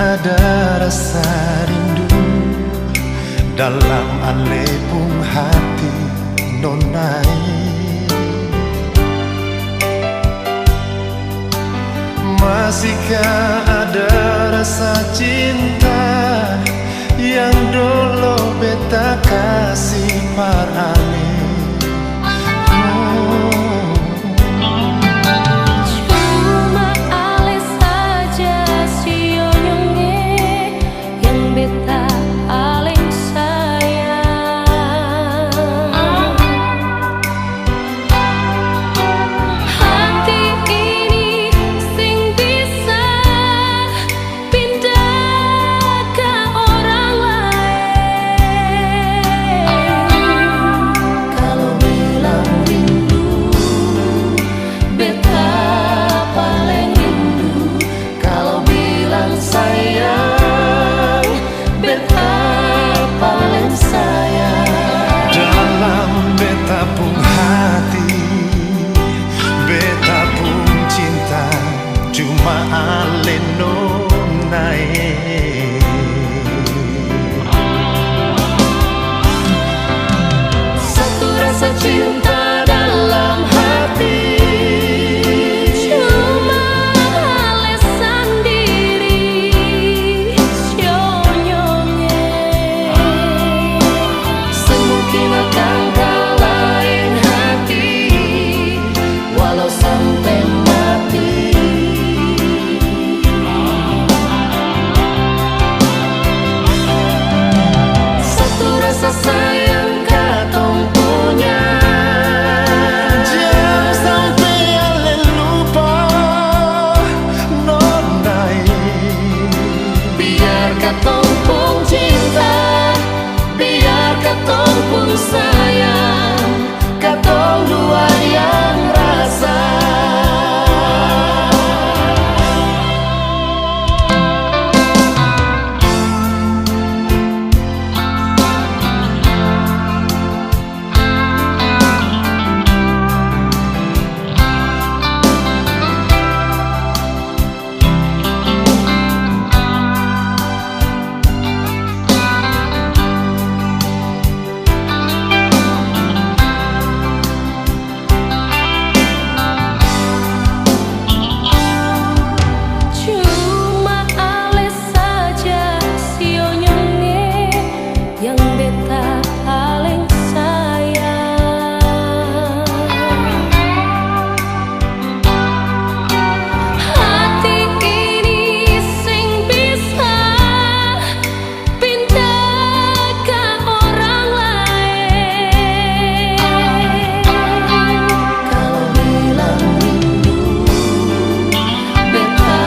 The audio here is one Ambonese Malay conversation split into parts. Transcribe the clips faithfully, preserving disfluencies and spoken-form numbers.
Ada rasa rindu dalam ale pung hati, nona e. Masihkah ada rasa cinta yang dolo beta kasi par ale? Cuma ale saja si Yonyong e yang beta paleng sayang. Hati ini seng bisa pinda ka orang laeng. Kalo bilang rindu, beta paleng rindu. Kalo bilang sayang, beta paleng sayang. Dalam beta pung hati, beta pung cinta cuma ale nona e. Satu rasa cinta dalam hati, cuma ale sandiri, si Yonyong e. Seng mungkin akang ka laeng hati, walau sampe mati. Satu rasa sayang katong punya. Jang sampe ale lupa, nona e. Biar katong pung cinta, biar katong pung sayang, katong dua yang rasa. Cuma ale saja si Yonyong e yang beta paleng sayang. Hati ini seng bisa pinda ka orang laeng. Kalo bilang rindu, beta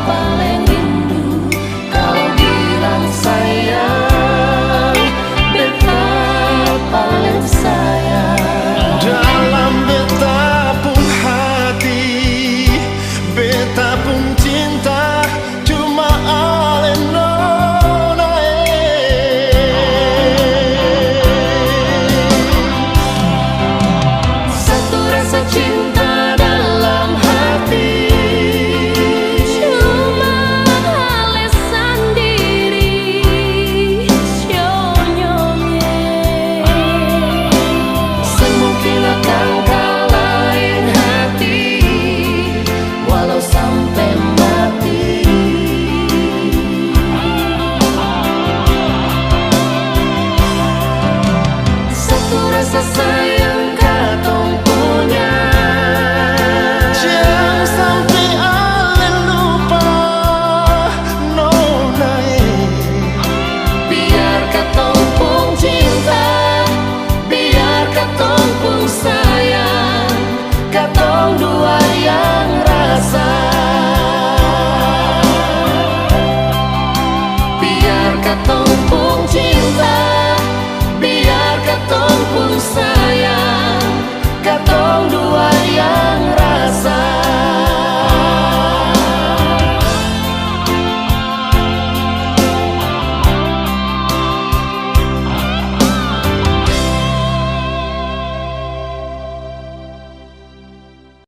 paleng rindu. Kalo bilang sayang, beta paleng sayang. Dalam beta pung hati, beta pung cinta cuma ale nona e. Satu rasa cinta dalam hati, cuma ale sandiri, si Yonyong e. Seng mungkin akang ka laeng hati, walau sampe mati. Satu rasa sayang katong punya. Jang sampe ale lupa, nona e. Biar katong pung cinta, biar katong pung sayang, katong dua yang rasa. Biar katong pung cinta, biar katong pung sayang.